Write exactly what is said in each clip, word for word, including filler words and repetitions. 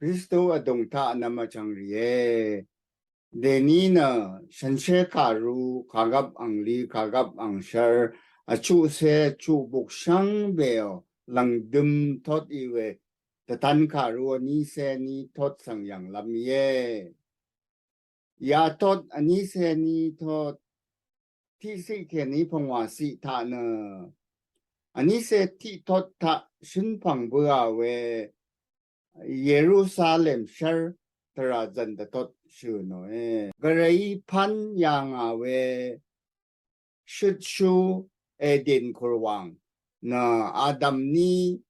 Kristu vdùng taq nvmvchv̀ng rìe. Dèní nø shànshér kàru, kàgvp angli, kàgvp angshvr, vchuqcé vchuqbuk shvngbeò lv̀ngdøm tot í we, dvtan kàru vnícé ní tot svng yv̀nglv́m íe. Yatot vnícé ní tot tiqciq kèní pvngwàciq taq nø vnícé tiqtot taq shǿnpv̀ng bøà we Yerusalem shv́r tvrà zv̀n dvtot shø̀ nòe. Gvrayí pv́n yà ngà we shøtshú Edin kùrwàng nø Adam ní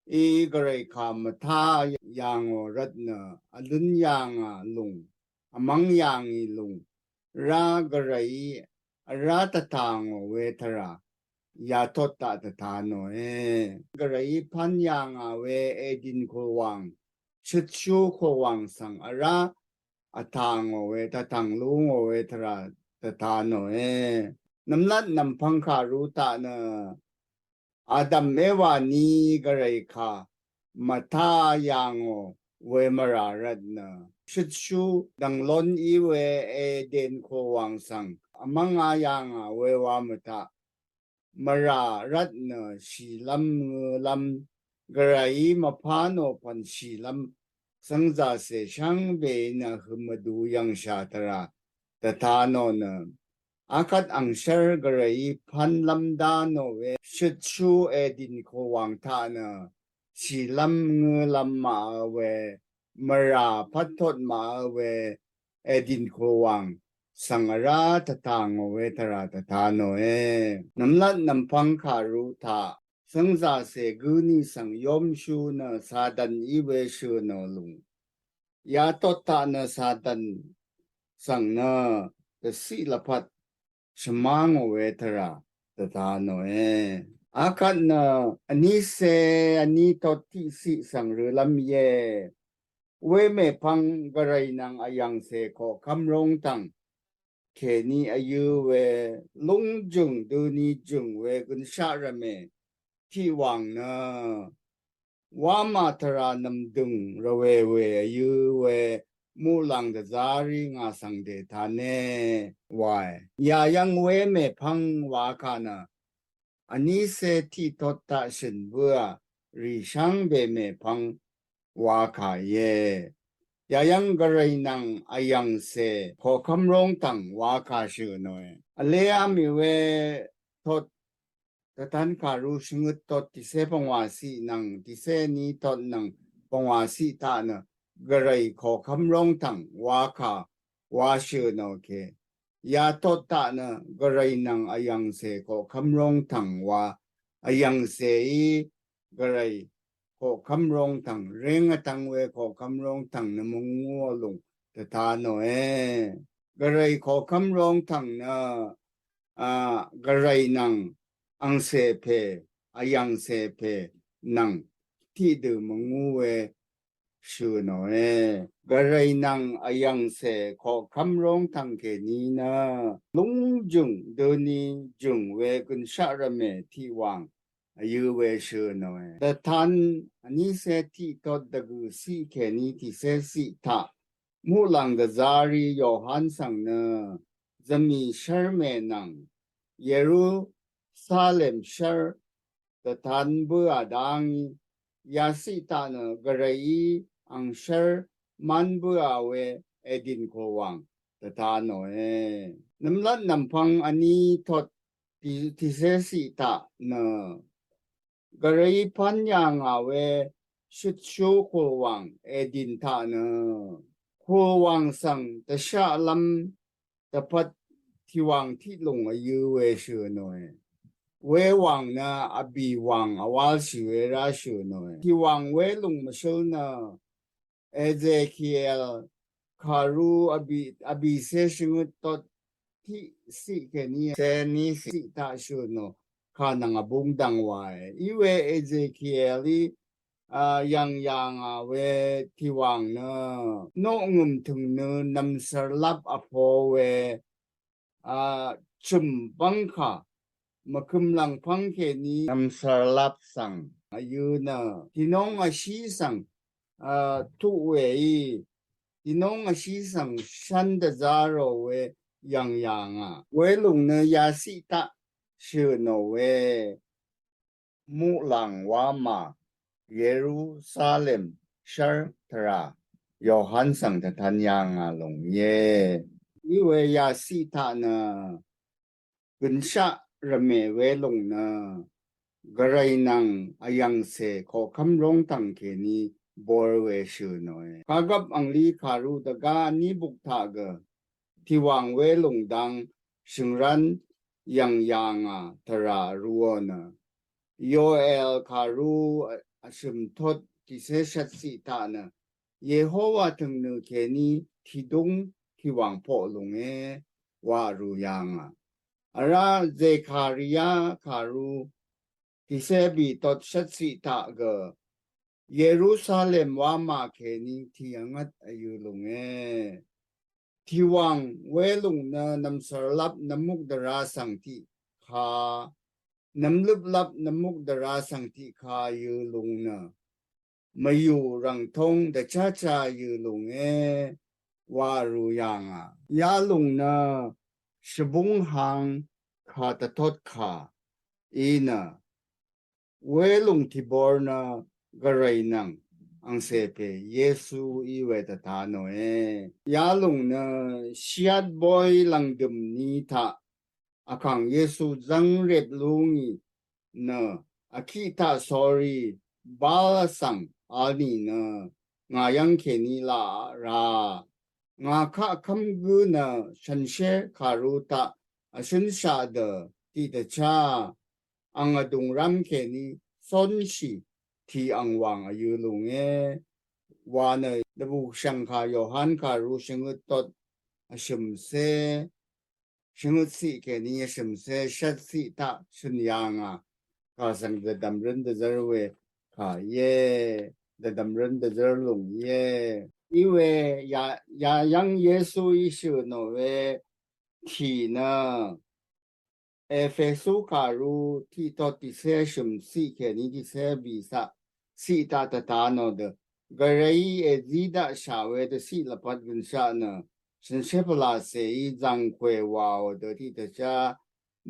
í gvray kà mvtá yà ngò rvt nø vlǿn yà ngà lùng, vmv́ng yà ngì lùng, vrá gvrayí vrá dvtà ngò we tvrà yatot taq dvta nòe. Gvrayí pv́n yà ngà we Edin kùrwàng shøtshú kùrwàng svng vrá vtà ngò we, dvtv̀ng lú ngò we tvrà dvta nòe. Nvmlat nvmpvng kàru taq nø Adam Ewa ní gvray kà mvtá yà ngò we mvrà rvt nø shøtshú dv̀nglón í we Edin kùrwàng svng vmv́nga yà ngà we wa mvtaq mvrà rvt nø shìlv́m ngølv́m, gvrayí mvpá nò pv̀n shìlv́m svngzàcè shvngbeí nø høm vdu yv̀ngshà tvrà dvta nò nø akvt angshv́r gvrayí pv́nlv́m dá nò we shøtshú Edin kùrwàng taq nø shìlv́m ngølv́m màø we, mvrà pvttot màø we Edin kùrwàng svng vrá dvtà ngò we tvrà dvta nòe. Nvmlat nvmpvng kàru taq svngzàcè gǿ ní svng yómshú nø Satan í we shø̀ nò lùng, yatot taq nø Satan svng nø dvciq lvpat shvmá ngò we tvrà dvta nòe. Akvt nø vnícé vní tot tiqciq svng rølv́m íe. Wemèpvng gvray nvng vyv̀ngcè koqkv́m róngtv̀ng kèní vyø̄ we lúngjø̀ng døni jø̀ng we gønshaq rvmè tiqwàng nø wamà tvrà nv̀mdø̀ng rvwèwè vyø̄ we muqlàng dvzá rí ngà svng dètané wae. Yàyv́ng wemèpvng wakà nø vnícé tiqtot taq shø̀n bǿà rì shvngbe mèpvng wakà íe. Yàyv́ng gvray nvng vyv̀ngcè koqkv́m róngtv̀ng wakà shø̀ nòe. Vléá mì we tot dvtan kàru shvngøt tot tìcé pvngwàciq nvng tìcé ní tot nvng pvngwàciq taq nø gvray koqkv́m róngtv̀ng wakà wa shø̀ nò ke. Yatot taq nø gvray nvng vyv̀ngcè koqkv́m róngtv̀ng wa, vyv̀ngcèí gvray koqkv́m róngtv̀ng, réng vtvng we koqkv́m róngtv̀ng nø mvngú vlùng dvta nòe. Gvray koqkv́m róngtv̀ng nø a, gvray nvng angcè pè, vyv̀ngcè pè nvng tiqdø mvngú we shø̀ nòe. Gvray nvng vyv̀ngcè koqkv́m róngtv̀ng kèní nø lúngjø̀ng døni jø̀ng we gønshaq rvmè tiqwàng vyø̄ we shø̀ nòe. Dvtan vnícé tiqtot dvgø̀ciq kèní tìcéciq taq muqlàng dvzá rí Yohan svng nø zvmì shv́r mè nvng Yerusalem shv́r dvtan bǿà dá ngí, yaciq taq nø gvrayí angshv́r mv́n bǿà we Edin kùrwàng dvta nòe. Nvmlat nvmpvng vní tot tì, tìcéciq taq nø gvrayí pv́n yà ngà we shøtshú kùrwàng Edin taq nø kùrwàng svng dvshaqlv́m dvpvt tìwàng tiqlùng vyø̄ we shø̀ nòe. Wewàng nø vbì wàng vwálshì we rá shø̀ nòe. Tìwàng welùng mvshǿl nø Ezekiel kàru vbì, vbìcé shvngøt tot tiqciq kèní cé níciq taq shø̀ nò kà nvng vbúng dvng wàe. Í we Ezekielí a, yv̀ng yà ngà we tìwàng nø noqngø̀m tø̀ng nø nv̀msv̀rlap vpo we a, chø̀m bv́ngkà mvkøm lv̀ngpv́ng kèní nv̀msv̀rlap svng vyø̄ nø tìnóng vshí svng a, tuq weí, dìnóng vshí svng shv́n dvzá rò we yv̀ng yà ngà. Welùng nø yaciq taq shø̀ nò we muqlàng wamà Yerusalem shv́r tvrà Yohan svng dvtan yà ngà lòng íe. Í we yaciq taq nø gønshaq rvmè welùng nø gvray nvng vyv̀ngcè koqkv́m róngtv̀ng kèní bor we shø̀ nòe. Kagvp angli kàru dvgá vní buk taq gø tìwàng welùng dang shø̀ngrán yv̀ng yà ngà tvrà vruò nø Yoel kàru vshø̀m tot tìcé shvtciq taq nø Yehowa tø̀ngnø kèní tìdúng tìwàng poq lùnge wa vrù yà ngà. Vrá Zekaria kàru tìcé bì tot shvtciq taq gø Yerusalem wamà kèní tì vngvt vyø̄ lùnge. Tìwàng welùng nø nv̀msv̀rlap nvmuk dvrá svng tiqka, nvmløplap nvmuk dvrá svng tiqka yø̄ lùng nø mvyù rv̀ngtóng dvcháchá yø̄ lùnge wa vrù yà ngà. Yalùng nø shvbúng hang kà dvtot kà í nø welùng tìbor nø gvray nvng angcè pè Yesu í we dvta nòe. Yalùng nø shiat boy lv̀ngdø̀m ni taq vkàng Yesu zv́ng rep lú ngì nø vkiq taq sórí bal vsvng vl nìnø ngà yv́ng kèní laq rá. Ngà kaq kv́m gǿ nø shànshér kàru taq vshǿnshaq dø tiqdvchá ang vdùng rv́m kèní cónshì tì ang wàng vyø̄ lùnge wa nø dvbùshv̀ngkà Yohan kàru shvngøt tot vshø̀mcé shvngøt ciq kèní vshø̀mcé shvtciq taq shø̀n yà ngà kà svng dvdv̀mrǿn dvzv́r we kà íe. Dvdv̀mrǿn dvzv́r lùng íe. Í we yà, yà yv́ng Yesuí shø̀ nò we tì nø Efesu kàru tiqtot tìcé shø̀m ciq kèní tìcé bì caq ciq taq dvta nò dø gvrayí èzí daqshà we dvciq lvpat gønshaq nø shànshér pvlacèí zàngkwè wàò dø tiqdvchá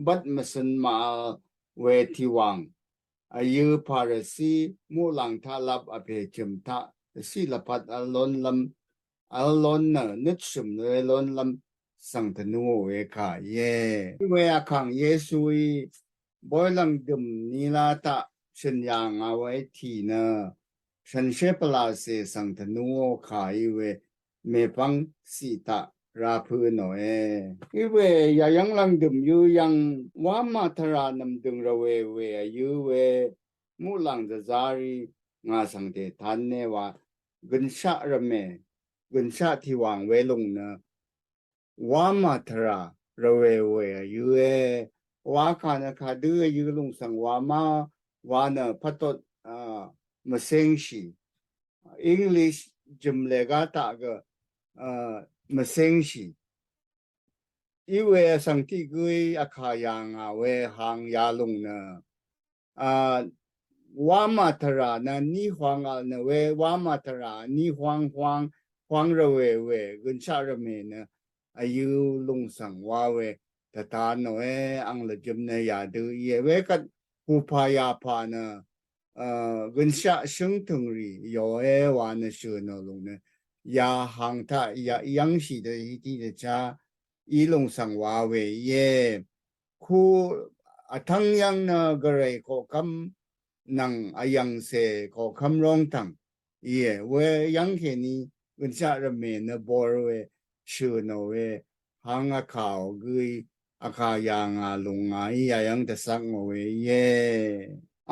bvt mvcøn màvl we tìwàng vyø̄ Parasi muqlàng taq lap vpè chø̀m taq dvciq lvpat vl lónlv́m vl lón nø nøtshø̀m we lónlv́m svng tvnuò we kà íe. We vkàng Yesuí boy lv̀ngdø̀m nilá taq shø̀n yà ngà we tì nø shànshér pvlacè svng tvnuò kà í we mèpv́ng ciq taq ra pø̄ nòe. Í we yà yv́ng lv̀ngdø̀m yø̄ yv́ng wamà tvrà nv̀mdø̀ng rvwè we vyø̄ we muqlàng dvzá rì ngà svng dètanné wa gønshaq rvmè gønshaq tìwàng welùng nø wamà tvrà rvwè we vyø̄e. Wakà nø kadø vyø̄ lùng svng wamà wa nø pvtot a mvcéngshì. English jø̀m lègá taq gø a mvcéngshì. Í we vsvng tiq gǿí vkà yà ngà we hang yalùng nø a wamà tvrà nø ní hwang vl nø we wamà tvrà ní hwang hwang hwang rvwè we gønshaq rvmè nø vyø̄ lùng svng wa we dvta nòe. Ang lvjø̄m nø yadø íe. Wekvt hupà yapà nø a gønshaq shǿngtø̀ng rì yòe wa nø shø̀ nò lùng nø yahang taq yà yv́ngshì dø í tiqdvchá í lùng svng wa we íe. Ku vtv́ng yv́ng nø gvray koqkv́m nvng vyv̀ngcè koqkv́m róngtv̀ng íe. We yv́ng kèní gønshaq rvmè nø bor we shø̀ nò we hang vkàò gǿí vkà yà ngà lùng ngàí yà yv́ng dvcvk ngò we íe.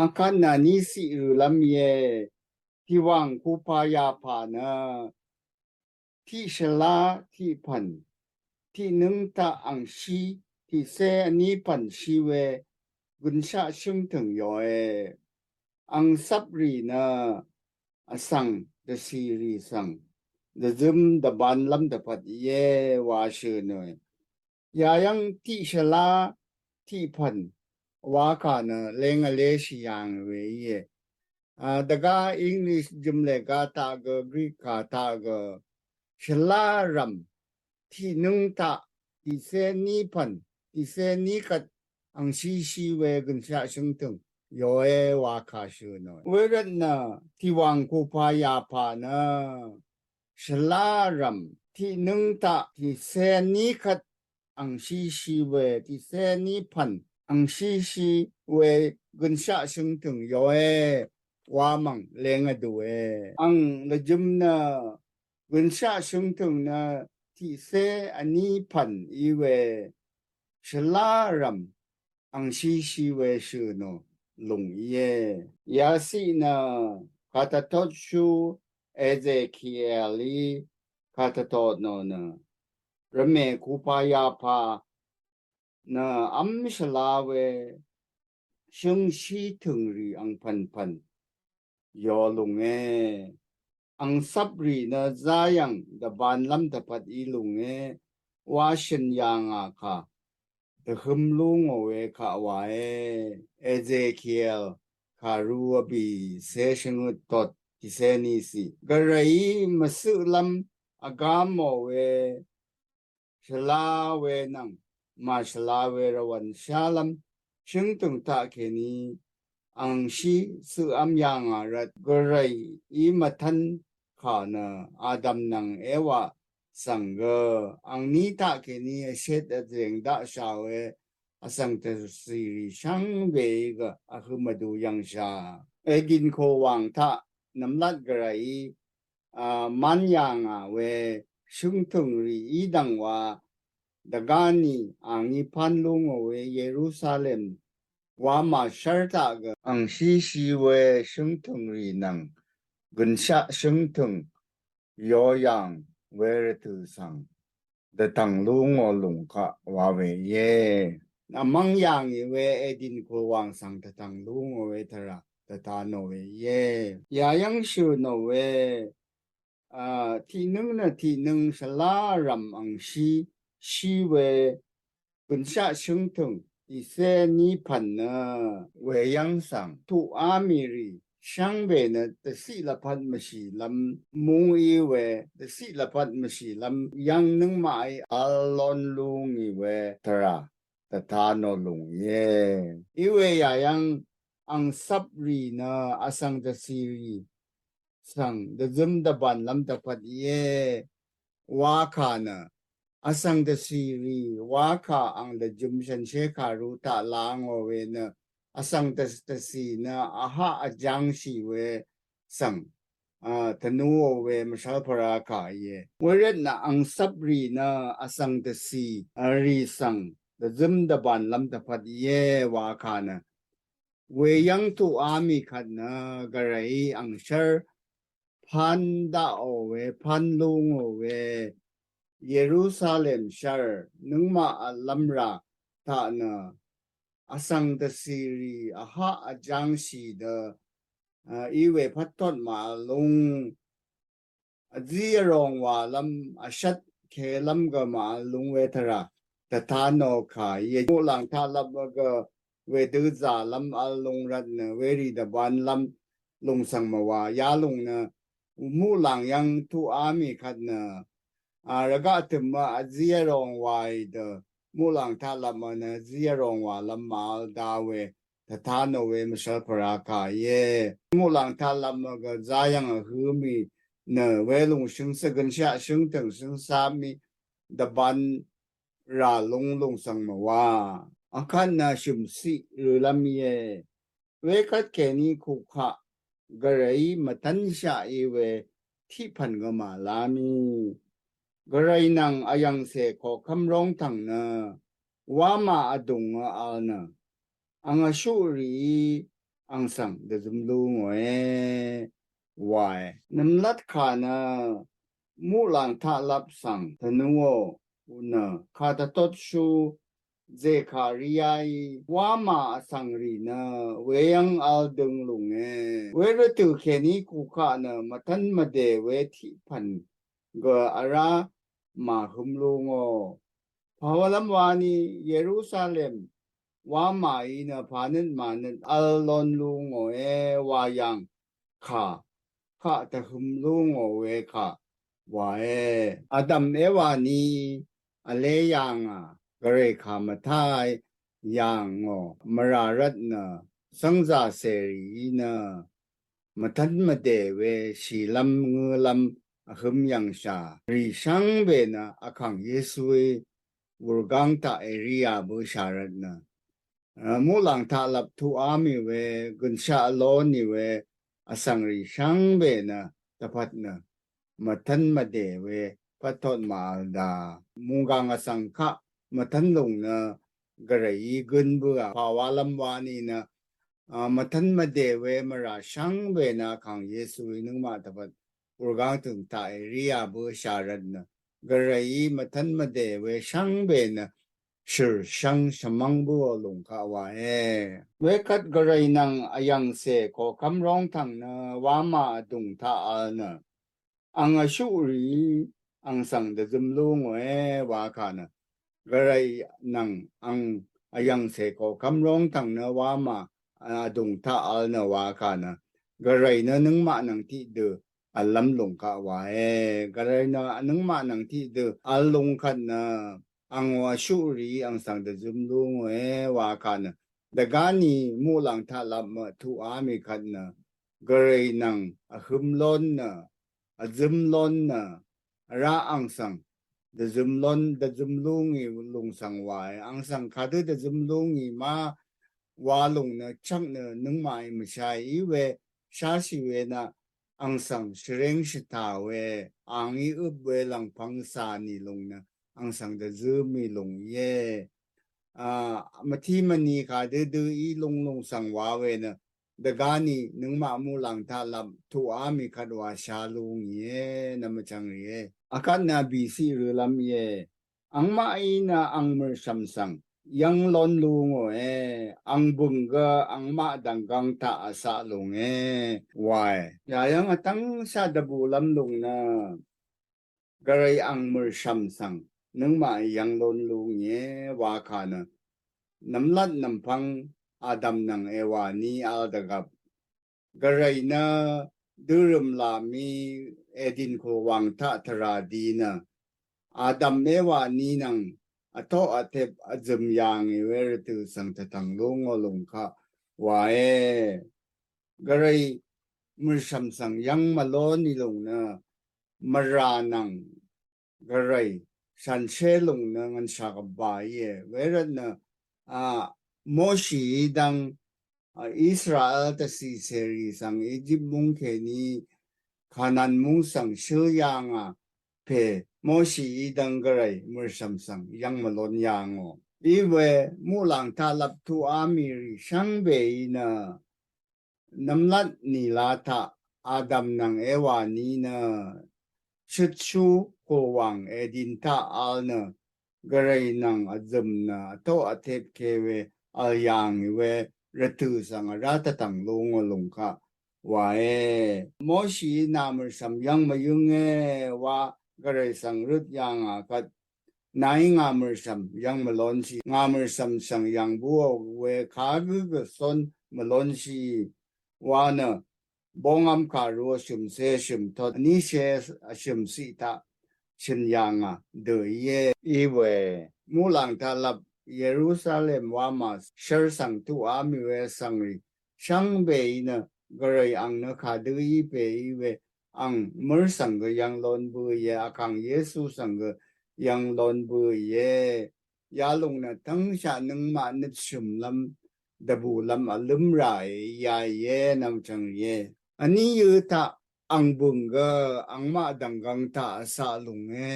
Akvt nàní ciq rø̀lv́m íe. Tìwàng kupà yapà nø tiq shvlá tiq pv̀n tiq nǿng taq angshí tiqcé vní pv̀n shí we gønshaq shǿngtø̀ng yòe. Ang cvprì nø vsvng dvcìrì svng dvzøm dvbanlv́m dvpvt íe wa shø̀ nòe. Yayv́ng tiq shvlá tiq pv̀n wakà nø leng vléshì yà ngì we íe. Dvgá English jø̀mlè ga taq gø, Greek ka taq gø, shvlá rv̀m tiqnǿng taq tiqcé ní pv̀n, tiqcé ní kvt angshíshí we gønshaq shǿngtø̀ng yòe wa kà shø̀ nò. Wervt nø tìwàng kupà yàpà nø shvlá rv̀m tiqnǿng taq tiqcé ní kvt angshíshí we, tiqcé ní pv̀n angshíshí we gønshaq shǿngtø̀ng yòe wa mv̀ng leng vdùe. Ang lvjøm nø gønshaq shǿngtø̀ng nø tiqcé vní pv̀n í we shvlá rv̀m angshíshí we shø̀ nò lùng íe. Yaciq nø kàdvtotshú Ezekielí kàdvtot nò nø rvmè kupà yàpà nø v́m shvla we shǿngshí tø̀ngrì angpv̀npv̀n yò lùnge. Angcvprì nø záyv̀ng dvbanlv́m dvpvt í lùnge wa shø̀n yà ngà kà dvhøm lú ngò we kaq wàe. Ezekiel kàru vbì cé shvngøt tot tiqcé ní ciq. Gvrayí mvcøqlv́m vgá mò we shvla we nvng màshvla we rvwv̀n shálv́m shǿngtø̀ng taqkèní angshí cøqv́m yà ngà rvt Gvrayí mvtv́n kà nø Adam nvng Ewa svng gø angní taqkèní vshet vzèng daqshà we vsvng dvcìrì shvngbeí gø vhøm vdu yv̀ngshà. Edin kòwàng taq nvmlat Gvrayí a, mv́n yà ngà we shǿngtø̀ngrì í dv̀ng wa dvgáni angí pán lú ngò we Yerusalem wamà shv́r taq gø angshíshí we shǿngtø̀ngrì nvng gønshaq shǿngtø̀ng yò yàng we rvtø̀ svng dvtv̀ng lú ngò lùng kaq wa we íe. Vmv́ng yà ngì we Edin kùlwàng svng dvtv̀ng lú ngò we tvrà dvta nò we íe. Yayv́ng shø̀ nò we, a, tiqnǿng nø tiqnǿng shvlá rv̀m angshí shí we gønshaq shǿngtø̀ng tiqcé ní pv̀n nø weyv́ng svng tuqá mì rì shvngbe nø dvciq lvpat mvshìlv́m múng í we, dvciq lvpat mvshìlv́m yv́ng nøngmaqí vl lón lú ngì we tvrà dvta nò lùng íe. Iwe yayv́ng angcvprì nø vsvng dvcìrì svng dvzøm dvbànlv́m dvpvt íe. Wakà nø vsvng dvcìrì wakà ang dvjøm shànshér kàru taq la ngò we nø vsvng dvcì nø vhaq vjangshì we svng, a, tvnuò we mvshv́lpvra kà íe. Wervt nø angcvprì nø vsvng dvcì, a, rì svng dvzøm dvbànlv́m dvpvt íe wakà nø weyv́ng tuqá mì kvt nø Gvrayí angshv́r pán daqò we, pán lú ngò we Yerusalem shv́r nøngmaq vlv́m rà taq nø vsvng dvcìrì vhaq vjangshì dø, a, iwe pvttot màvl lúng vzí vròng wàlv́m vshvt kelv́m gø màvl lúng we tvrà dvta nò kà íe. Muqlàng taqlvp gø wedø zàlv́m vl lúng rvt nø werì dvbanlv́m lùng svng mvwà yalùng nø muqlàng yv́ng tuqá mì kvt nø, a, rvgaq tø̀m vzí vròng wàì dø muqlàng taqlvp nø vzí vròng wàlv́m màvl da we dvta nò we mvshv́lpvra kà íe. Muqlàng taqlvp gø zayv̀ng vhø mì nø welùng shøngcé gønshaq shøngtø̀ng shøngcá mì dvban rà lúng lùng svng mvwà. Akvt nø shø̀mciq rølv́m íe. Wekvt kèní kukaq Gvrayí mvtv́nshaq í we tiq pv̀n gø màvlá mì. Gvray nvng vyv̀ngcè koqkv́m róngtv̀ng nø wamà vdùng vl nø ang vshuq rìí ang svng dvzøm lú ngòe wae. Nvmlat kà nø muqlàng taqlvp svng tvnuò nø kàdvtotshú Zekariaí wamà vsvng rì nø weyv́ng vl døng lùnge. Wervtø̀ kèní kukaq nø mvtv́n mvdè we tiq pv̀n gø vrá màhøm lú ngò. Pàwalv́m wani Yerusalem wamàí nø pànøt mànøt vl lón lú ngòe wa yv̀ng kà kaq tvhøm lú ngò we kà wàe. Adam Ewa ní vlé yà ngà gvray kà mvtáì yà ngò mvrà rvt nø svngzà cèrìí nø mvtv́n mvdè we shìlv́m ngǿlv́m vhøm yv̀ngshà rì shvngbe nø Vkàng Yesuí wurgáng taq èrí yà bǿshà rvt nø muqlàng taqlap tuqá mì we gønshaq ló nì we vsvng rì shvngbe nø dvpvt nø mvtv́n mvdè we pvtot màvl dà munggang vsvng kaq mvtv́n lùng nø gvrayí gǿn bǿà pàwálv́m wa nì nø mvtv́n mvdè we mvrà shvngbe nø Vkàng Yesuí nøngmaq dvpvt wurgáng tø̀ng taq èrí yà bǿshà rvt nø gvrayí mvtv́n mvdè we shvngbe nø shø̀r shvng shvmv́ng bǿò lùng kaq wàe. Wekvt gvray nvng vyv̀ngcè koqkv́m róngtv̀ng nø wamà vdùng taq vl nø ang vshuqrìí ang svng dvzøm lú ngòe wakà nø gvray nvng ang vyv̀ngcè koqkv́m róngtv̀ng nø wamà vdùng taq vl nø wakà nø gvray nø nøngmaq nvng tiqdø vllv́m lùng kaq wàe. Gvray nø nøngmaq nvng tiqdø vl lùng kvt nø angò vshuqrìí ang svng dvzøm lú ngòe wakà nø dvgáni muqlàng taqlap mø tuqá mì kvt nø gvray nvng vhøm lón nø vzøm lón nø vrá ang svng dvzøm lón dvzøm lú ngì lùng svng wàe. Ang svng kadø dvzøm lú ngì ma wa lùng nø chvk nø nøngmaqí mvshaì í we sháshì we nø ang svng shvréng shvtà we angí øp we lv̀ngpv̄ng cà nì lùng nø ang svng dvzø mì lùng íe. A mvtí mvni kadø dø í lùng lùng svng wa we nø dvgáni nøngmaq muqlàng taqlap tuqá mì kvt wa shá lú ngìe nvmvchvng rìe. Akvt nø bìciq rølv́m íe. Angmaqí nø ang mø̀rshv̀m svng yv́ng lón lú ngòe. Ang bø̀ng gø angmaq dv̀nggvng taq vcaq lùnge wae. Yàyv́ng vtv́ngshaq dvbùlv́m lùng nø gvray ang mø̀rshv̀m svng nøngmaq yv́ng lón lú ngìe wakà nø nvmlat nvmpvng Adam nvng Ewa ní vl dvgvp gvray nø dørø̀m làmì Edin kùlwàng taq tvrà di nø Adam Ewa ní nvng vtoq vtep vzø̀m yà ngì we rvtø̀ svng tvtv̀ng lú ngò lùng kaq wàe. Gvray mø̀rshv̀m svng yv́ng mvló nì lùng nø mvrà nvng gvray shànshér lùng nø ngv̀nshà gvbà íe. Wervt nø a Moshií dv́ng a Israel dvcì cèrì svng Ejip múng kèní Kanan múng svng shǿl yà ngà pè Moshií dv́ng gvray mø̀rshv̀m svng yv́ng mvlón yà ngò. Iwe muqlàng taqlap tuqá mì rì shvngbeí nø nvmlat nìla taq Adam nvng Ewa ní nø shøtshú kùlwàng Edin taq vl nø gvray nvng vzø̀m nø vtoq vtep ke we vl yà ngì we rvtø̀ svng vrá tvtv̀ng lú ngò lùng kaq wàe. Moshií nà mø̀rshv̀m yv́ng mvyǿnge wa gvray svng røt yà ngà kvt nàí ngà mø̀rshv̀m yv́ng mvlónshì. Ngà mø̀rshv̀m svng yv̀ng búò we kagǿ gø cón mvlónshì wa nø bóngv́m kàru vshø̀mcé vshø̀mtot vníshé vshø̀mciq taq shø̀n yà ngà dø íe. Iwe muqlàng taqlap Yerusalem wamà shv́r svng tuqá mì we vsvng rì shvngbeí nø gvray ang nø kadø í pè í we ang mø̀r svng gø yv́ng lón bø íe, Vkàng Yesu svng gø yv́ng lón bø íe. Yalùng nø tv́ngshaq nøngmaq nøtshø̀mlv́m dvbùlv́m vlǿm ràe yà íe nvmchvng rìe. Vní yø taq ang bø̀ng gø angmaq dv̀nggvng taq vcaq lùnge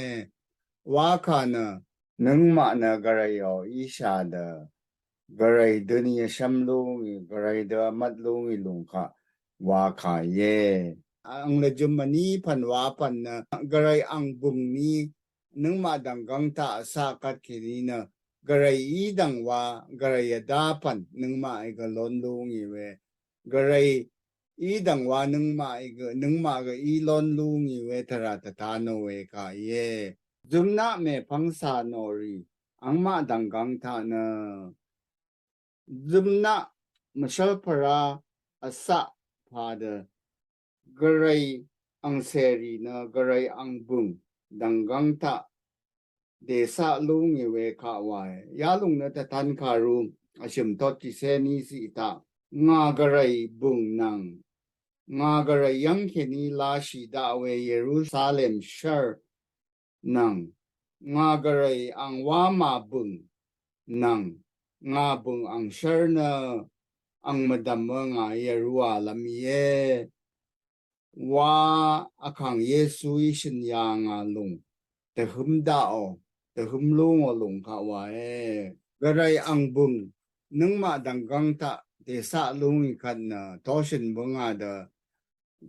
wakà nø nøngmaq nø gvrayò íshà dø gvray døni vshv́m lú ngì, gvray dø vmvt lú ngì lùng kaq wakà íe. Ang lvjøm vní pv̀n wa pv̀n nø gvray ang bø̀ng ní nøngmaq dv̀nggvng taq vcaq kvt kèní nø gvray í dv̀ng wa gvray vdá pv̀n nøngmaqí gø lón lú ngì we gvray í dv̀ng wa nøngmaqí gø nøngmaq gø í lón lú ngì we tvrà tvta nò we kà íe. Zømnaq mèpvng cà nò rì angmaq dv̀nggvng taq nø zømnaq mvshv́lpvrá vcaq pà dø Gvray angcèrì nø Gvray angbø̀ng dv̀nggv́ng taq dècaq lú ngì we kaq wàe. Yalùng nø tvtan kàru vshø̀m tot tiqcé ní ciq taq, ngà Gvray bø̀ng nvng ngà Gvray yv́ng kèní lashì daq we Yerusalem shv́r nvng ngà Gvray ang wá màbø̀ng nvng ngà bø̀ng ang shv́r nø ang mvdv̀mø ngàí vrúà lv́m íe wa Vkàng Yesuí shø̀n yà ngà lùng dvhǿm daqò, dvhǿm lú ngò lùng kaq wàe. Gvray ang bø̀ng nøngmaq dv̀nggv́ng taq dècaq lú ngì kvt nø toshø̀n bǿngà dø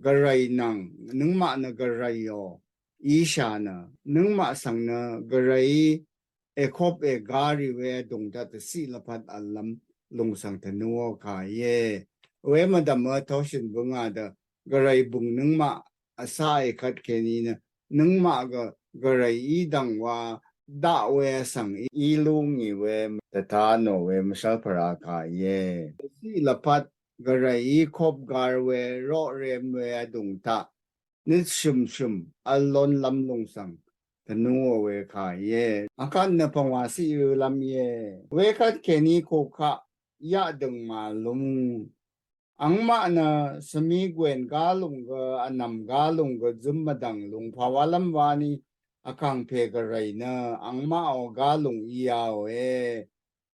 Gvray nvng nøngmaq nø Gvrayò íshà nø nøngmaq svng nø Gvrayí èkop ègá rì we vdùng taq dvciq lvpat v̀llv́m lùng svng tvnúò kà íe. We mvdv̀mø toshø̀n bǿngà dø Gvray bø̀ng nøngmaq vcaqì kvt kèní nø nøngmaq gø Gvrayí dv̀ng wa daq we vsvng í lú ngì we dvta nò we mvshv́lpvrá kà íe. Dvciq lvpat Gvrayí kop gar we roqrem we vdùng taq nøt shø̀mshø̀m vl lónlv́m lùng svng tvnúò we kà íe. Akvt nø pv̀ngwà ciq rølv́m íe. Wekvt kèní kukaq yaqdø̀ng màlúng. Angmaq nø svmi gwèn gálùng gø vnv̀m gálùng gø zǿm mvdv̀ng lùng pàwálv́m wani Vkàngpè Gvray nø angmaqò gálùng í yaòe.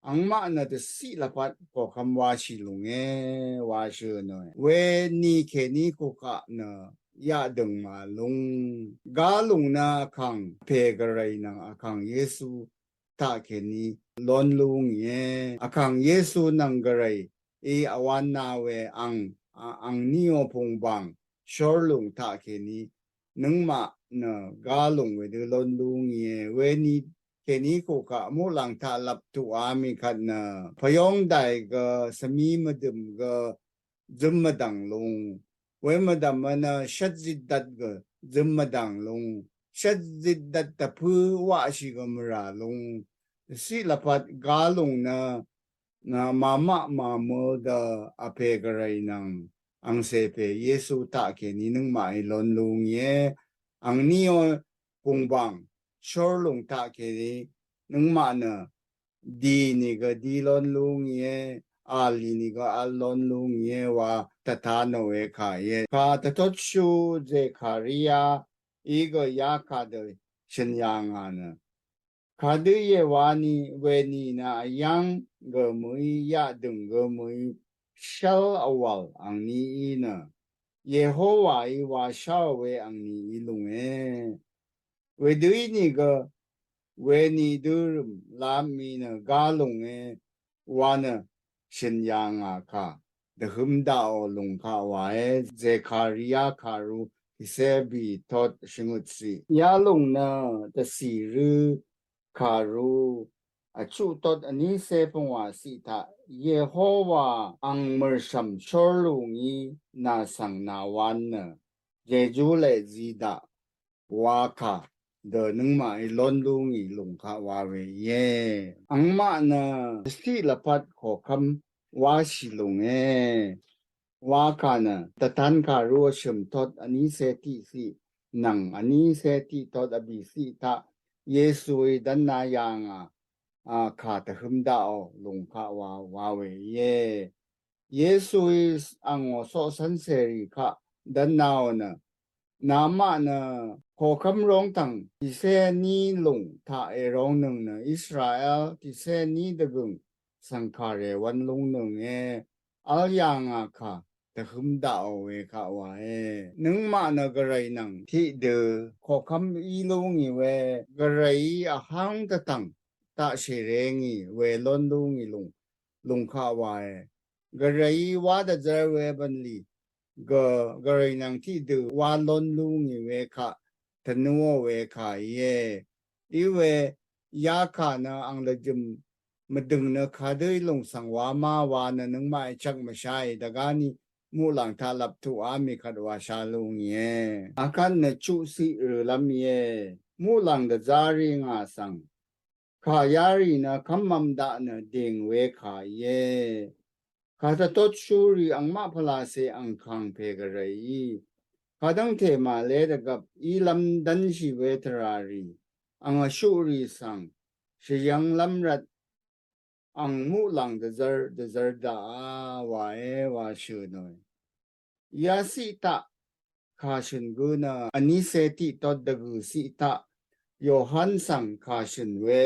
Angmaq nø dvciq lvpat koqkvm washì lùnge, washø̀ nòe. Weni kèní kukaq nø yaqdø̀ng màlúng. Gálùng nø Vkàngpè Gvray nvng Vkàng Yesu taqkèní lón lú ngìe. Vkàng Yesu nvng Gvrayí vwán na we ang, a, angníò pùngbàng shórlùng taqkèní nøngmaq nø gálùng wedø lón lú ngìe. Weni kèní kukaq muqlàng taq lvp tuqá mì kvt nø pvyóngdàì gø svmi mvdø̀m gø zǿm mvdv̀ng lùng. We mvdv̀m nø shvt zitdvt gø zǿm mvdv̀ng lùng. Shvt zitdvt dvpǿ waqshì gø mvrà lùng. Dvciq lvpat gálùng nø, nø mamaq màmøl dø Vpè Gvray nvng angcè pè Yesu taqkèní nøngmaqí lón lú ngìe. Angníò pùngbàng shórlùng taqkèní nøngmaq nø dì nìgø dí lón lú ngìe, v̀l ì nìgø vl lón lú ngìe wa tvta nòe kà íe. Kà dvtotshú Zekariaí gø yakà dø shø̀n yà ngà nø, kadø íe wani weni nø vyv́ng gø mø̀í yaqdø̀ng gø mø̀í shv́l vwv̀l angníí nø Yehowaí wa sháò we angníí lùnge. Wedø ínìgø weni dørø̀m lv́m mì nø gálùnge wa nø shø̀n yà ngà kà dvhǿm daqò lùng kaq wàe. Zekaria kàru tiqcé bì tot shvngøt ciq. Yalùng nø dvcì rø̄ kàru vchuq tot vnícé pvngwà ciq taq Yehowa ang mø̀rshv̀m shórlù ngí nà svng nà wan nø jejú leq zi daq wa kà dø nøngmaqí lón lú ngì lùng kaq wa we íe. Angmaq nø dvciq lvpat koqkv́m wáshì lùnge wa kà nø dvtan kàru vshø̀m tot vnícé tiqciq nvng vnícé tiq tot vbìciq taq Yesuí dv́nna yà ngà, a, kà dvhǿm daqò lùng kaq wa wa we íe. Yesuí angò coqcv́n cèrì kaq dv́nnaò nø, namaq nø koqkv́m róngtv̀ng tiqcé ní lùng taq èróngnøng nø Israel tiqcé ní dvgø̀ng svng kàrè wv̄n lúngnønge, vl yà ngà kà dvhǿm daqò we kaq wàe. Nøngmaq nø Gvray nvng tiqdø koqkv́m í lú ngì we, Gvrayí vháng dvtv̀ng taq shèrē ngì we lón lú ngì lùng, lùng kaq wàe. Gvrayí wá dvzv́r we bv̀nlì gø Gvray nvng tiqdø wá lón lú ngì we kaq tvnúò we kà íe. Iwe yakà nø ang lvjø̀m mvdø̀ng nø kadø í lùng svng wa ma wa nø nøngmaqí chvk mvsháì dvgáni muqlàng taq lvp tuqá mì kvt wa shá lú ngìe. Akvt nø chuqciq rø̀lv́m íe. Muqlàng dvzá rì ngà svng kà yarì nø kv́mvm daq nø dìng we kà íe. Kà dvtotshúrì angmaq pvlacè angkàng pè Gvrayí Kadv́ngte màlé dvgvp ílv́m dv́nshì we tvràrì ang vshuqrì svng shvyv̄nglv́m rvt ang muqlàng dvzv́r dvzv́r daqá waé wa shø̀ nòe. Yaciq taq kà shø̀n gø nø vnícé tiqtot dvgø̀ciq taq Yohan svng kà shø̀n we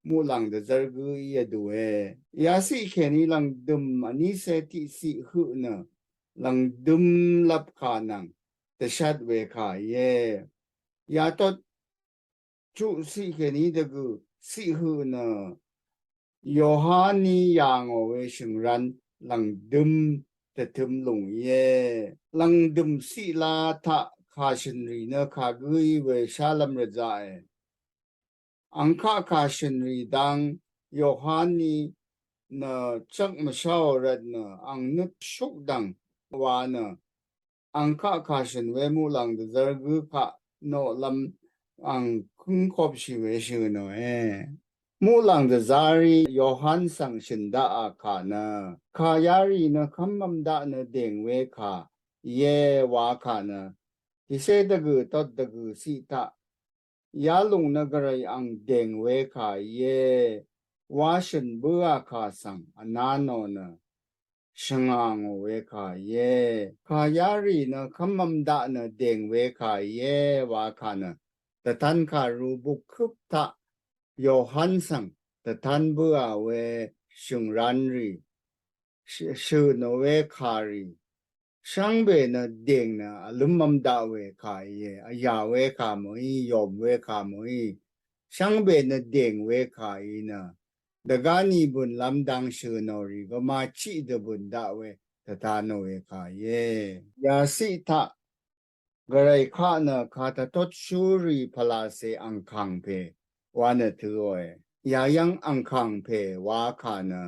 muqlàng dvzv́r gǿí vdùe. Yaciq kèní lv̀ngdø̀m vnícé tiqciq høq nø lv̀ngdø̀m lvpkà nvng dvshat we kà íe. Yatot chuqciq kèní dvgø̀ciq høq nø Yohaní yà ngò we shø̀ngran lv̀ngdø̀m dvtø̄m lùng íe. Lv̀ngdø̀m ciqla taq kà shø̀nrì nø kà gǿí we shálv́m rvzaqe. Angkaq kà shø̀nrì dang Yohaní nø chvk mvsháò rvt nø ang nøt shukdv̀ng wa nø angkaq kà shø̀n we muqlàng dvzv́r gǿ kaq noqlv́m ang kǿngkopshì we shø̀ nòe. Muqlàng dvzv́rí Yohan svng shø̀n daqà kà nø kà yarì nø kv́mvm daq nø dèng we kà íe wa kà nø tìcé dvgø̀ tot dvgø̀ciq taq yalùng nø gvray ang dèng we kà íe wa shø̀n bǿà kà svng vnā nò nø shvngà ngò we kà íe. Kà yarì nø kv́mvm daq nø dèng we kà íe wa kà nø dvtan kàru bukkøp taq Yohan svng dvtan bǿà we shø̀ngranrì shø̀ nò we kàrì shvngbe nø dèng nø vlǿmvm daq we kà íe. Vyà we kà mø̀í, yòm we kà mø̀í, shvngbe nø dèng we kà í nø dvgáni bø̀nlv́m dang shø̀ nò rì gø màchiq dø bø̀n daq we dvta nò we kà íe. Yaciq taq gvray kaq nø kàdvtotshúrì pvlacè angkàng pè wa nø tø̄òe. Yayv́ng angkàng pè wa kà nø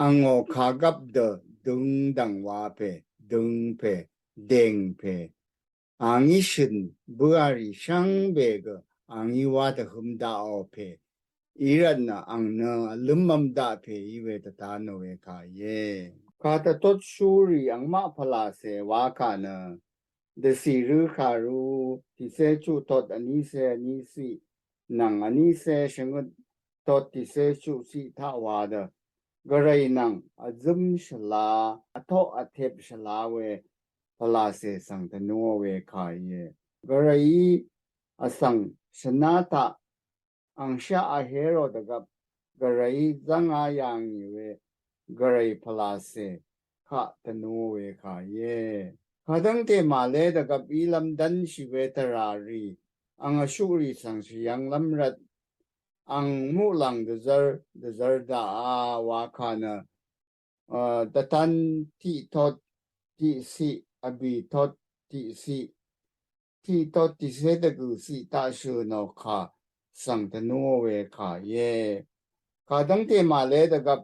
angò kàgvp dø døngdv̀ng wa pè, døng pè, dèng pè, angí shø̀n bǿàrì shvngbe gø angí wá dvhø̄m daqò pè í rvt nø ang nø vlǿmvm daq pè í we dvta nò we kà íe. Kàdvtotshúrì angmaq pvlacè wa kà nø dvcì rø̄ kàru tìcé chuq tot vnícé vníciq nvng vnícé shvngøt tot tìcé chuqciq taq wa dø gvray nvng vzǿm shvla, vtoq vtep shvla we pvlacè svng dvnuò we kà íe. Gvrayí vsvng shvná taq angshaq vhérò dvgvp gvrayí zv́ngá yà ngì we gvray pvlacè kaq dvnuò we kà íe. Kadv́ngte màlé dvgvp ílv́m dv́nshì we tvràrì ang vshuqrì svng shvyv̄nglv́m rvt ang muqlàng dvzv́r dvzv́r daqá wa kà nø dvtan tiqtot tiqciq, vbìtot tiqciq, tiqtot tìcé dvgø̀ciq taq shø̀ nò kà svng dvnuò we kà íe. Kadv́ngte màlé dvgvp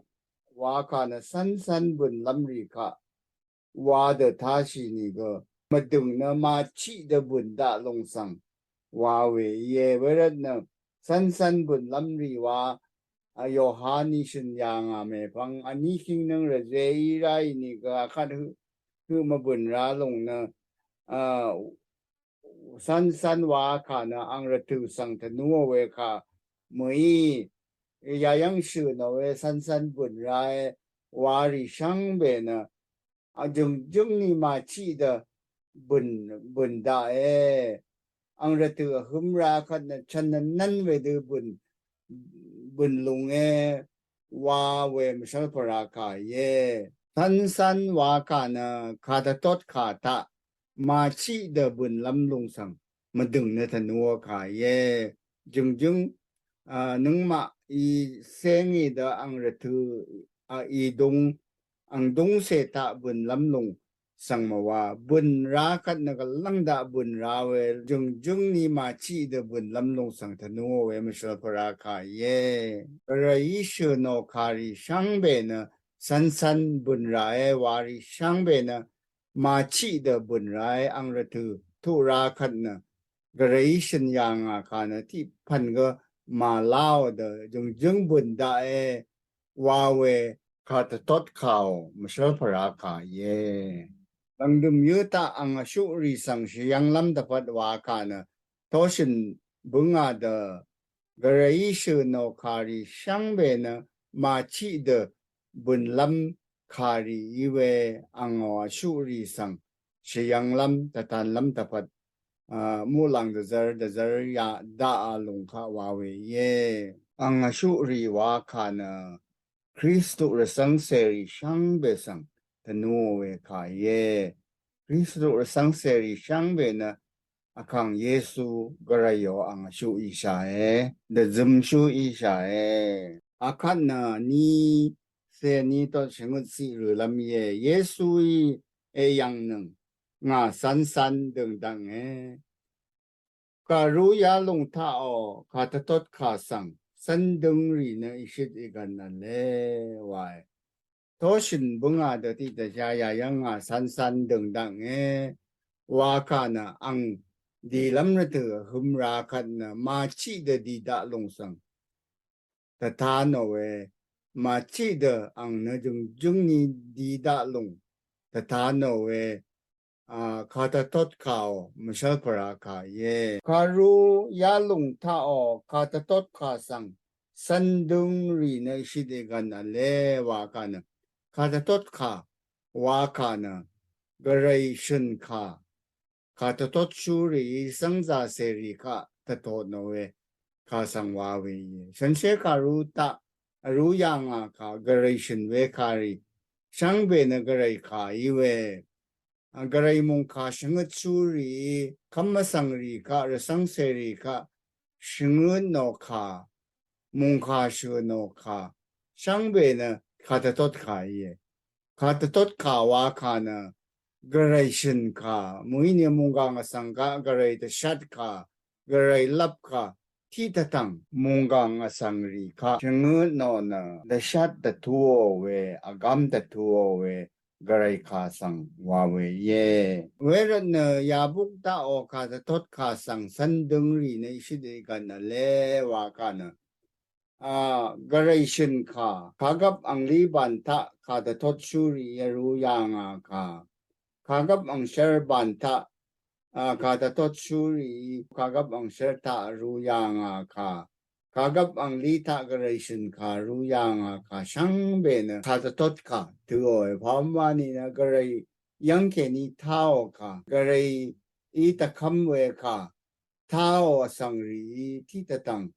wa kà nø cv́ncv́n bø̀nlv́m rì kaq wa dø táshì nìgø mvdø̀ng nø màchiq dø bø̀n daq lùng svng wa we íe. Wervt nø cv́ncv́n bø̀nlv́m rì wa Yohaní shø̀n yà ngà mèpvng vní kìngnøng rvzé í ráì nìgø akvt høq mvbø̀n ra lùng nø cv́ncv́n wa kà nø ang rvtø̀ svng tvnuò we kà mø̀í yayv́ng shø̀ nò we cv́ncv́n bø̀n rae warì shvngbe nø vjø̀ngjǿng ni màchiq dø bø̀n bø̀n daqe. Ang rvtø̀ vhǿm ra kvt nø chv̀n nvnv́n wedø bø̀n bø̀n lùnge wa we mvshv́l pvra kà íe. Cv́ncv́n wa kà nø kàdvtot kà taq màchiq dø bø̀nlv́m lùng svng mvdø̀ng nø tvnuò kà íe. Jø̀ngjǿng nøngmaq í cé ngì dø ang rvtø̀ ìdung ang dungcè taq bø̀nlv́m lùng svng mvwa bø̀n ra kvt nø gvlv́ng daq bø̀n ra we jø̀ngjǿng ni màchiq dø bø̀nlv́m lùng svng tvnuò we mvshv́l pvra kà íe. Gvrayí shø̀ nò kàrì shvngbe nø cv́ncv́n bø̀n ràe warì shvngbe nø màchiq dø bø̀n ràe ang rvtø̀ tuq ra kvt nø gvrayí shø̀n yà ngà kà nø tiqpv̀n gø màláò dø jø̀ngjǿng bø̀n daqe wa we kàdvtot kàò mvshv́l pvra kà íe. Angdø̀m yǿ taq ang vshuqrì svng shvyv̄nglv́m dvpvt wa kà nø, toshø̀n bǿngà dø, gvrayí shø̀nò kàrì shvngbe nø, màchiq dø bø̀nlv́m kàrì í we angò vshuqrì svng shvyv̄nglv́m dvtanlv́m dvpvt, a, muqlàng dvzvr dvzvr yaq daqà lùng kaq wa we íe. Ang vshuqrì wa kà nø, Kristu rvcv́ng cèrì shvngbe svng tvnuò we kà íe. Kristu rvcv́ng cèrì shvngbe nø vkàng Yesu gvrayò ang vshuq ìshàe, dvzømshú ìshàe. Akvt nø ní cèní tot shvngøt ciq rø̀lv́m íe. Yesuí èyv̀ngnøng ngà cv́ncv́n dø̀ngdv̀nge. Kàrú yalùng taqò kàdvtotkà svng cv́n døngrì nø ìshøt ìgv̀n v̄le wae. Toshø̀n bǿngà dø tiqdvshá yayv́ng ngà cv́ncv́n dø̀ngdv̀nge wa kà nø ang dìlv́m rvtø̀ vhøm ra kvt nø màchiq dø dì daq lùng svng tvta nò we, màchiq dø ang nø jø̀ngjǿng ni dì daq lùng tvta nò we, a, kàdvtotkàò mvshv́lpvra kà íe. Kàrú yalùng taqò kàdvtotkà svng cv́n døngrì nø ìshøt ìgv̀n v̄le wa kà nø, kàdvtotkà wa kà nø, gvray shø̀n kà, kàdvtotshúrìí cv́ngzà cèrì kaq dvtotnò we kà svng wa we íe. Shànshér kàrú taq vrú yà ngà kà gvray shø̀n we kàrì shvngbe nø gvray kà í we, a, gvray mùngkà shvngøtshúrìí kv́m vsvngrì kaq, rvcv́ng cèrì kaq shvngøtnò kà, mùngkà shø̀nò kà shvngbe nø kàdvtotkà íe. Kàdvtotkà wa kà nø gvray shø̀n kà, mø̀íni mùnggàng vsvng kaq gvray dvshat kà, gvray lvp kà, tiqdvtv̀ng mùnggàng vsvngrì kaq shvngøtnò nø dvshat dvtuò we, vgv́m dvtuò we, gvray kà svng wa we íe. Wervt nø yabuk daqò kàdvtotkà svng cv́n døngrì nø ìshøt ìgv̀n v̄le wa kà nø, a, gvray shø̀n kà, kàgvp anglí bàn taq kàdvtotshúrìí vrú yà ngà kà, kàgvp angshv́r bàn taq, a, kàdvtotshúrìí kàgvp angshv́r taq vrú yà ngà kà, kàgvp anglí taq gvray shø̀n kà vrú yà ngà kà shvngbe nø kàdvtotkà døòe. Pàwv́m wani nø gvray yv́ng kèní táò kà, gvrayí dvkv́m we kà, táò vsvngrìí tiqdvtv̀ng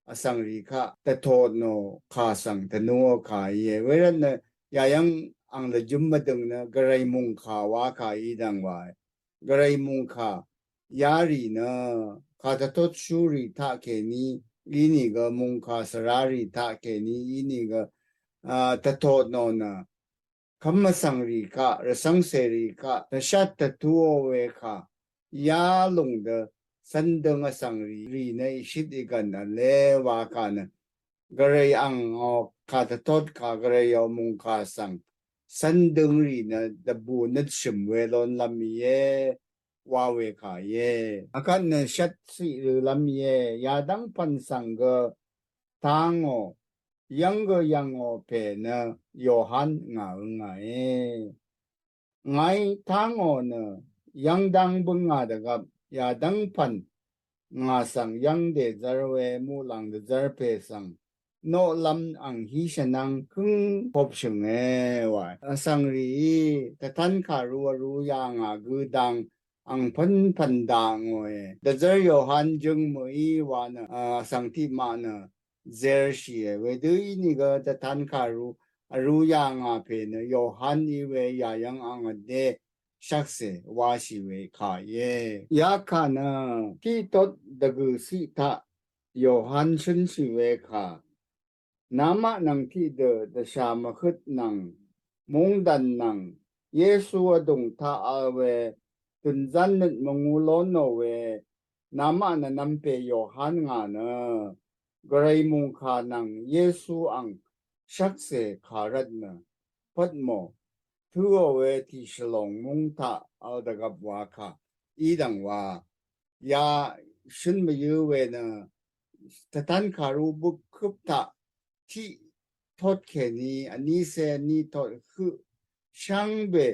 vsvngrì kaq dvtotnò kà svng tvnuò kà íe. Wervt nø yayv́ng ang lvjǿm mvdø̀ng nø gvray mùngkà wa kà í dv̀ng wae. Gvray mùngkà yarì nø kàdvtotshúrì taqkèní ínìgø, mùngkà svrarì taqkèní ínìgø, a, dvtotnò nø kv́m vsvngrì kaq, rvcv́ng cèrì kaq dvshat dvtuò we kà, yalùng dø cv́n døng vsvngrì rì nø ìshøt ìgv̀n v̄le wa kà nø, gvray angò kàdvtotkà, gvrayò mùngkà svng cv́n døngrì nø dvbù nøt shø̀m we lónlv́m íe wa we kà íe. Akvt nø shvt ciq rø̀lv́m íe. Yadv́ng pv̀n svng gø tángò, yv́ng gø yv̀ngò pè nø Yohan ngà øngàe. Ngàí tángò nø yv́ng dáng bǿngà dvgvp yadv́ng pv̀n ngà svng yv́ng dèzv́r we muqlàng dvzv́r pè svng noqlv́m ang hí shvnv́ng kǿng kopshø̀nge wae. Vsvngrìí tvtv́n kàrú vrú yà ngà gø dang ang pv́npv̀n dà ngòe. Dvzv́r Yohan jøng mø̀í wa nø, a, vsvng tiqmaq nø zershìe. Wedø ínìgø tvtv́n kàrú vrú yà ngà pè nø Yohan í we yayv́ng ang vdé shvkse washì we kà íe. Yakà nø tiqtot dvgø̀ ciq taq Yohan shǿnshì we kà, namaq nvng tiqdø dvshà mvhøt nvng mungdv̀n nvng Yesu vdùng taq vl we dùnzán nøt mvngū lónò we namaq nvnvm pè Yohan ngà nø gvray mùngkà nvng Yesu ang shvkse kà rvt nø pvtmò tø̄ò we tìshvlòng múng taq vl dvgvp wa kà í dv̀ng wa ya shǿn mvyǿ we nø tvtv́n kàrú bøkhøp taq tiq tot kèní vní cé vní tot høq shvngbe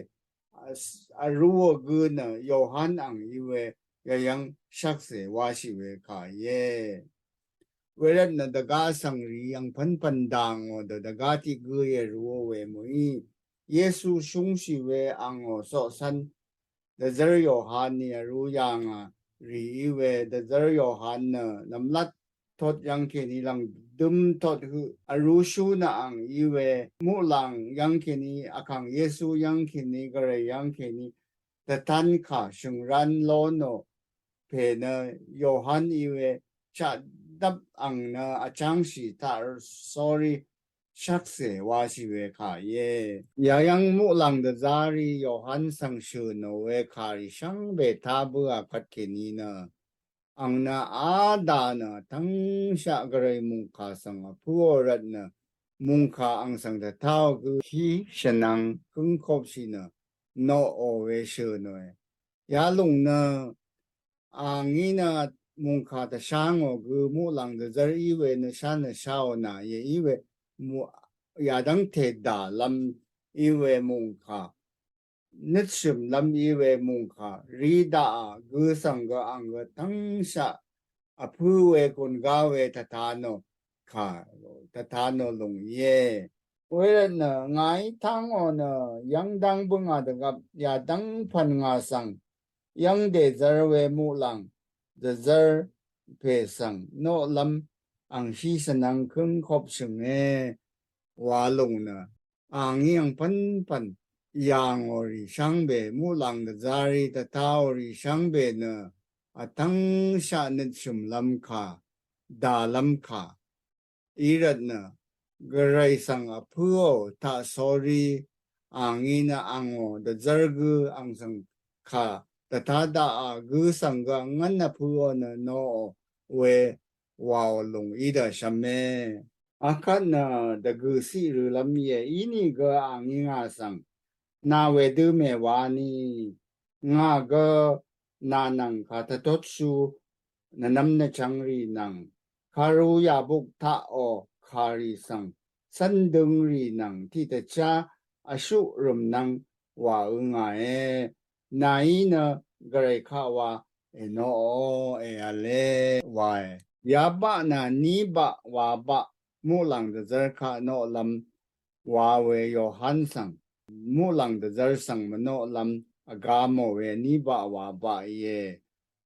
vs- vrúò gǿ nø Yohan ang í we yayv́ng shvkse wáshì we kà íe. Wervt nø dvgá vsvng rì angpv́npv̀n dàngò dø dvgá tiq gǿ íe rúò we mø̀í. Yesu shúngshì we angò coqcv́n dvzv́r Yohan ní vrú yà ngà rì í we dvzv́r Yohan nø nvmlat tot yv́ng kèní lv̀ngdǿm tot høq vrúshú nø ang í we muqlàng yv́ng kèní vkàng Yesu yv́ng kèní gvray yv́ng kèní dvtan kà shø̀ngrán lónò pè nø Yohan í we chaqdvp ang nø vchángshì taq sórí shvkse wáshì we kà íe. Yayv́ng muqlàng dvzá rì Yohan svng shø̀nò we kà rì shvngbe tá bǿà kvt kèní nø ang nø adà nø tv́ngshaq gvray mùngkà svng vpǿò rvt nø mùngkà ang svng dvtáò gǿ hí shvnvng kǿngkopshì nø noqò we shø̀nòe. Yalùng nø angí nø mùngkà dvshá ngò gø muqlàng dvzv́r í we nø shá nø sháò nà íe í we mu- yadv́ngte dàlv́m í we mùngkà nøtshø̀mlv́m í we mùngkà rì daqà gø svng gø ang gø tv́ngshaq vpǿ we gùn gá we tvtanò kà tvtanò lùng íe. Wervt nø ngàí tángò nø yv́ng dáng bǿngà dvgvp yadv́ng pv̀n ngà svng yv́ng dèzv́r we muqlàng dvzv́r pè svng noqlv́m ang hí shvnvng kǿngkopshø̀nge wa lùng nø angí angpv́npv̀n yà ngò rì shvngbe muqlàng dvzá rì dvtáò rì shvngbe nø vtv́ngshaq nøtshø̀mlv́m kà dàlv́m kà í rvt nø gvray svng vpǿò taq sórí angí nø angò dvzv́r gǿ ang svng kà dvtá daqà gǿ svng gø angv́n vpǿò nø noqò we wàò lùng í dø shvme. Akvt nø dvgø̀ ciq rølv́m íe ínìgø angí ngà svng nà wedø mèwani ngà gø nà nvng kà tvtotshú nvnvm nvchvng rì nvng kàru yàbuk taqò kàrì svng cv́n døng rì nvng tiqdvchá vshuq rø̀mnvng wà ø ngàe. Nàí nø gvray kaq wa ènoqò èv̄le wae. Yabaq nà ní baq wa baq muqlàng dvzv́r kaq noqlv́m wa we Yohan svng muqlàng dvzv́r svng mvnoqlv́m vgá mò we ní baq wa baq íe.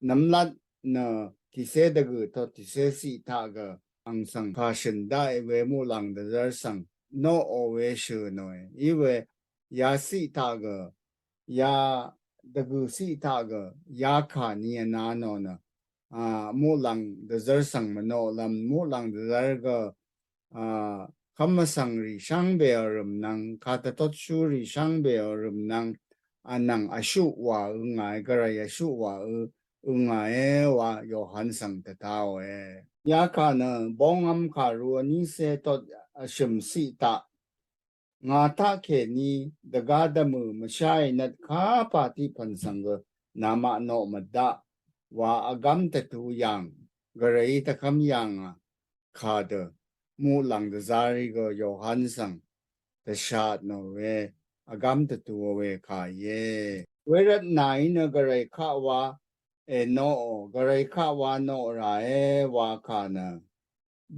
Nvmlat nø tìcé dvgø̀ tot tìcé ciq taq gø ang svng kà shø̀n daqì we muqlàng dvzv́r svng noqò we shø̀nòe í we yaciq taq gø ya dvgø̀ ciq taq gø yakà ni vna nò nø a muqlàng dvzv́r svng mvnoqlv́m muqlàng dvzv́r gø a kv́m vsvng rì shvngbe vrø̀m nvng kà tvtotshú rì shvngbe vrø̀m nvng vnvng vshuq wà ø ngàe gvray vshuq wà ø ø ngàe wa Yohan svng tvtaòe. Yakà nø bóngvm kàru vnícé tot vshø̀m ciq taq ngà taqkèní dvgá dvmø̀ mvsháì nvt kapà tiq pv̀n svng gø namaq noq mvdaq wa vgv́m dvtu yàng gvrayí dvkv́m yàngà kà dø muqlàng dvzarì gø Yohan svng dvshatnò we vgv́m dvtu we kà íe. Wervt nàí nø gvray kaq wa ènoqò gvray kaq wa noq ràe wa kà nø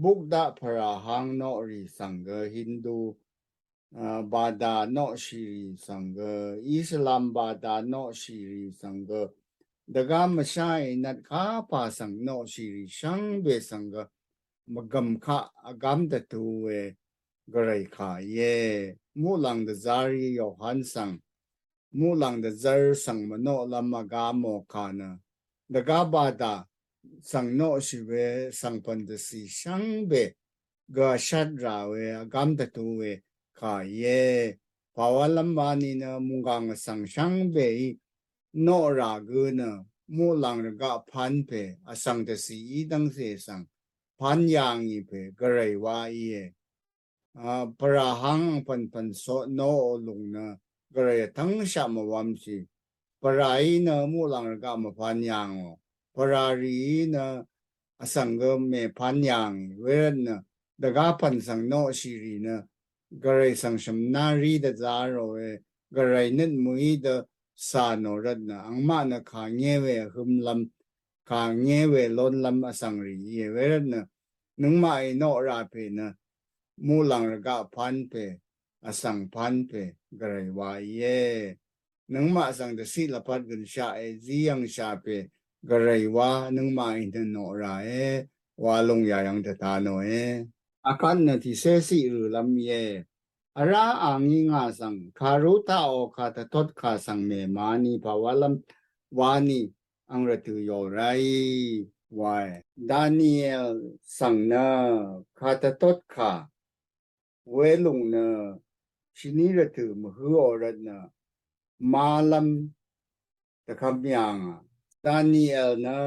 bukdaq pvràhang noqrì svng gø Hindu a bàdà noqshìrì svng gø Islam bàdà noqshìrì svng gø dvgá mvsháì nvt kapà svng noqshìrì shvngbe svng gø mvgv̀m kaq vgv́m dvtu we gvray kà íe. Muqlàng dvzarì Yohan svng muqlàng dvzv́r svng mvnoqlv́m vgá mò kà nø dvgá bàdà svng noqshì we svng pv̀n dvcì shvngbe gø vshat rà we vgv́m dvtu we kà íe. Pàwálv́m wa ni nø mùnggàng vsvng shvngbeí noq rà gø nø muqlàng rvgaq pán pè vsvng dvcì í dv́ngcè svng pán yàngì pè gvray wa íe. A pvràhang pv̀npv̀n soq noqò lùng nø gvray vtv́ngshaq mvwv̄mshì. Pvràí nø muqlàng rvgaq mvpán yàngò. Pvràrìí nø vsvng gø mèpán yàngì. Wervt nø dvgá pv̀n svng noqshìrì nø gvray svng shv̀mná rí dvzá ròe gvray nøt mø̀í dø cà nò rvtnø, angmaq nø kàngé we vhømlv́m, kàngé we lónlv́m vsvng rì íe. Wervtnø, nøngmaqí noqrà pè nø, muqlàng rvgaq pán pè, vsvng pán pè, gvray wa íe. Nøngmaq svng dvciq lvpat gønshaqe, zí yv̀ngshà pè, gvray wa, nøngmaqí nø noqràe, wa lùng yà yv̀ng dvta nòe. Akvt nø tìcé ciq rø̀lv́m íe. Vrá a ngí ngà svng, kàrú taqò kàdvtotkà svng mèmá ní pà wálv́m, wa ní, ang rvtø̀ yòl ráì, wae. Daniel svng nø, kàdvtotkà, welùng nø, shvní rvtø̀ mvhǿò rvtnø, málv́m, dvkvm yà ngà. Daniel nø,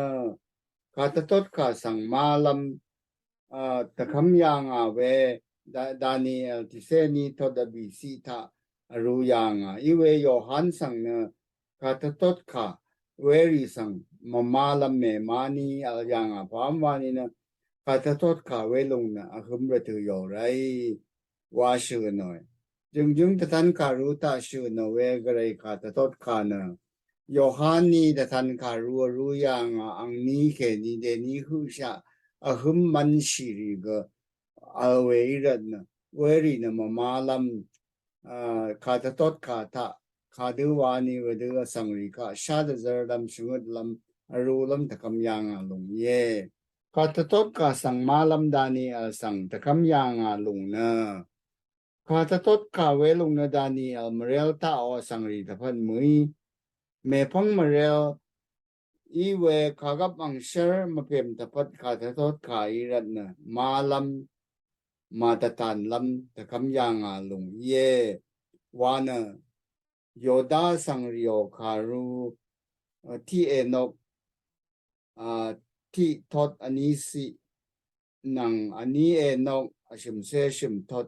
kàdvtotkà svng málv́m, a, dvkvm yà ngà we, Da-, Daniel tìcé ní tot vbìciq taq vrū yà ngà. Íwe Yohan svng nø, kàdvtotkà, werì svng, mvmálv́m mèmá ní vl yà ngà pà wám wa ní nø, kàdvtotkà welùng nø, vhøm rvtø̀ yòl ráì, wa shø̀ nòe. Jø̀ngjǿng dvtan kàrú taq shø̀ nò we gvray kàdvtotkà nø, Yohan ní dvtan kàrú vrū yà ngà angní kèní dèní høqshaq, vhøm mvnshì rì gø, vl we í rvtnø, werì nø mvmálv́m, a, kàdvtotkà taq, kàdø wa ní wedø vsvng rì kaq, shá dvzv́rlv́m, shvngøtlv́m, vrūlv́m dvkvm yà ngà lùng íe. Kàdvtotkà svng málv́m Daniel svng dvkvm yà ngà lùng nø, kàdvtotkà welùng nø Daniel mvrel taqò vsvng rì dvpvt mø̀í, mèpv́ng mvrel, íwe kàgvp angshv́r mvpèm dvpvt kàdvtotkà í rvtnø, málv́m, màdvtànlv́m, dvkvm yà ngà lùng íe, wa nø, Yoda vsvng rìò kàrú, a, tiq ènok, a, tiq tot vní ciq, nvng vní ènok, vshø̀mcé shø̀m tot,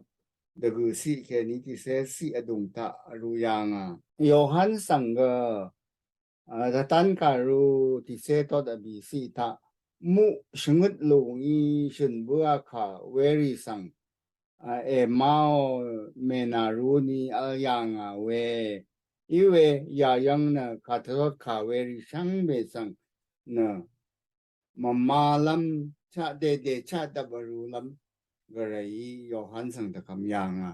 dvgø̀ ciq kèní tìcé ciq vdùng taq vrū yà ngà. Yohan svng gø, a, dvtan kàrú tìcé tot vbìciq taq, muq shvngøt lùng í shø̀n bǿà kà werì svng, a, èmáò mènàrú ní vl yà ngà we. Íwe yà yv̀ng nø kàdvtotkà werì shvngbe svng nø, mvmálv́m, chaq dèdè chaq dvp vrūlv́m, gvrayí Yohan svng dvkvm yà ngà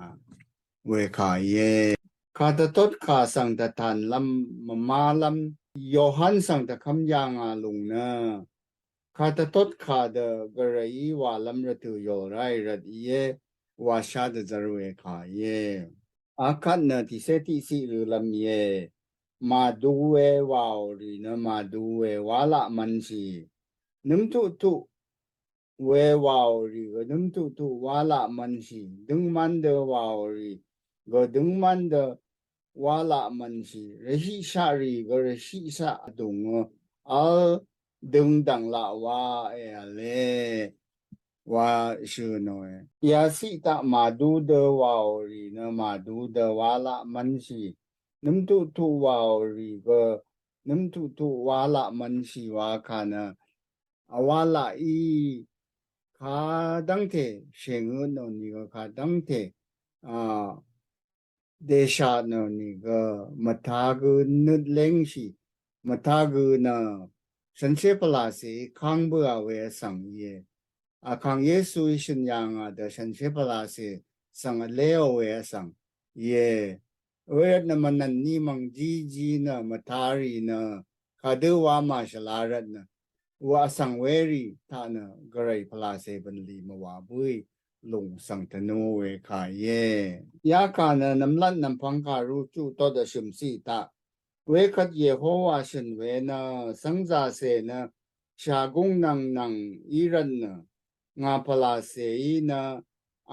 we kà íe. Kàdvtotkà svng dvtànlv́m, mvmálv́m, Yohan svng dvkvm yà ngà lùng nø, kàdvtotkà dø gvrayí wàlv́m rvtø̀ yòl ráì rvt íe, wa shá dvzv́r we kà íe. Akvt nø tìcé tiqciq rø̀lv́m íe. Màdu we wàò rì nø màdu we wálaq mvnshì. Nǿmtuqtuq we wàò rì gø nǿmtuqtuq wálaq mvnshì. Døngman dø wàò rì gø døngman dø wálaq mvnshì. Rvshiqshaq rì gø rvshiqshaq vdùngø vl døng dv̀nglaq wa èvle wa shø̀ nòe. Yaciq taq màdu dø wàò rì nø màdu dø wálaq mvnshì. Nǿmtuqtuq wàò rì gø nǿmtuqtuq wálaq mvnshì wa kà nø, vwálaq í kadv́ngte shèngø nò nìgø kadv́ngte, a, dèsha nò nìgø mvtagø nøt léngshì, mvtagø nø shànshér pvlàcèí káng bǿà we vsvng íe. Vkàng Yesuí shø̀n yà ngà dø shànshér pvlàcè svng vléò we vsvng íe. Wervt nø mvnv̀n ní mv̀ng jíjí nø mvtarì nø kadø wamà shvla rvt nø wa vsvng werì taq nø gvray pvlàcè bø̀nlì mvwà bǿì lùng svng tvnú we kà íe. Yakà nø nv̀mlat nv̀mpvng kàrú chuq tot vshø̀m ciq taq wekvt Yehowa shø̀n we nø cv́ngzàcè nø shàgúng nvng nvng í rvt nø ngà pvlàcèí nø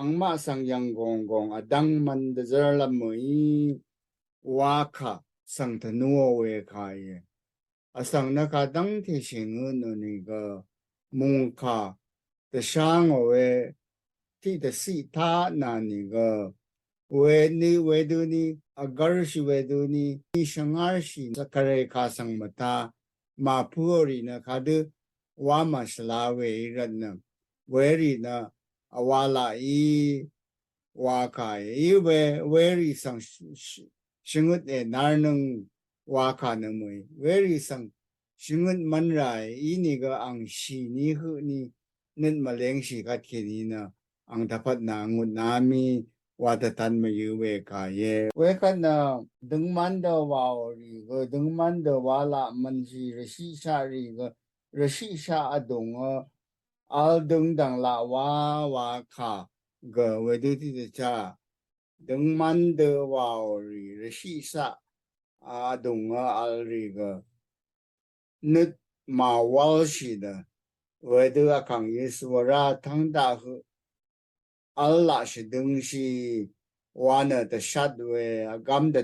angmaq svng yv̀ng gònggòng vdv́ng mvn dvzv́rlv́m mø̀í wa kà svng tvnúò we kà íe. Vsvng nø kadv́ngte shèngø nò nìgø mùngkà dvshá ngò we tiqdvciq taq nà nìgø wedø, wedøni vgv́rshì wedøni shvngárshì gvray kà svng mvta màpǿòrì nø kadø wamà shvla weí rvt nø werì nø vwálaq í wa kà íe. Í we werì svng sh-, sh-, shvngøt ènarnøng wa kà nø mø̀í. Werì svng shvngøt mvn ràe, inìgø angshì ní høq ní nøt mvlengshì kvtkèní nø ang dvpvt nø ngutnami wa dvtan mvyǿ we kà íe. Wekvt nø døngman dø wàò rì gø, døngman dø wa laq mvnshì, rvshiqshaq rì gø, rvshiqshaq vdùng vl døngdv̀ng laq wa wa kà gø wedø tiqdvchá døngman dø wàò rì, rvshiqshaq vdùng vl rì gø nøt màwvlshì dø wedø vkàng Yesu vrá tv́ng daq høq vl laq shvdøngshì wa nø dvshat we vgvm dø